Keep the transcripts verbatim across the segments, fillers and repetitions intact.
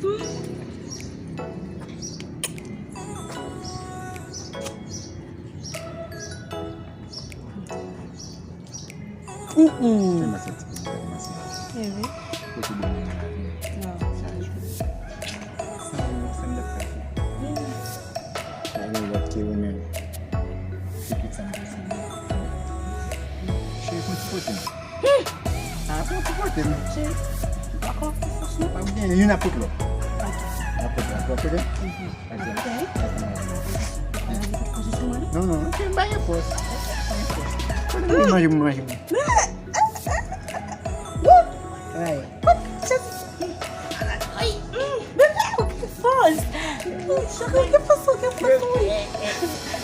Ou, ou. Fè m pase ti pil, fè m pase. Ehe. Kote bon moun la vini? Non, sa rive. Sa rive, sa m t ap pase. Sa gen lòt ke ou menm. Se tout sa m pase. Cheri, fè yon ti pote m. Ah, fè yon ti pote m. Cheri, m pa konn, franchman. Pa gen youn ap pot lòt. Ok. Ap pot lòt. Ap pot lòt. Ok. Ok. Non, non, non, cheri, m pa gen fòs. M pa gen fòs. Kote m manje, m manje. Ay. Ay, mm, bebe, ou gen fòs. Ou gen fòs, ou gen fòs, wi.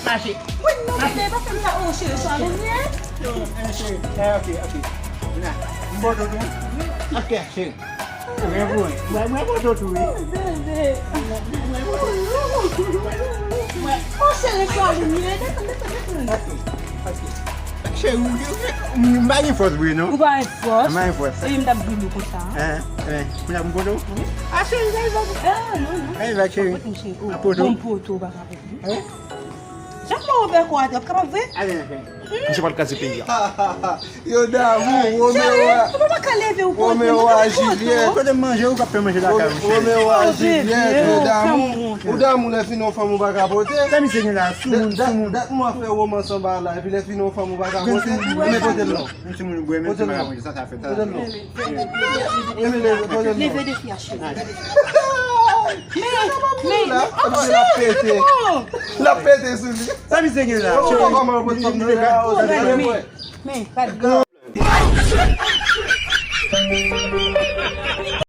Mache. Wi, non, bebe, pa fè m sa. Oh, cheri, cheri, cheri. Eh, ok, ok. Vina, m ba w tou, tou. Ok, cheri. Mwen, mwen, mwen, mwen, mwen, tou, tou, wi. Oh, bebe. Mwen, mwen, mwen, mwen. Oh, cheri, cheri, desann, desann, desann. Ok, ok. Cheri, ou, ou, ou, m pa gen fòs vre, non. Ou pa gen fòs. M pa gen fòs. Epi m t ap di nou konsa. Hein, hein. Pou n ap m poto? Wi. Ah, cheri, gade sa. Ah, non, non. Gade sa, cheri. Poto, cheri. Oh, poto. Bon poto, ou pa ka poto. Hein? Jan mwen ouvè kò a, w ap kapab vre? Ale, ale. Misye pral kraze peyi a. Yo damou, Romeo a, Romeo a Juliet. Kote m manje, ou k ap fè manje lakay ou, cheri. Romeo a Juliet, yo damou. Ou damou lè fini yon fanm ou pa ka pote. Sa misye gen la, soumoun, soumoun. Dat mwen fè romans anba la, epi lè fini yon fanm ou pa ka pote. Men pote l non. Menm si moun bwè, menm si moun ap manje, sa, sa fè tan. Pote l non. Leve defi a, cheri. Men, men, l ap pete. L ap pete sou li. Sa misye gen la? Cheri, kòman yo pot fanm nan la? Men, men, men.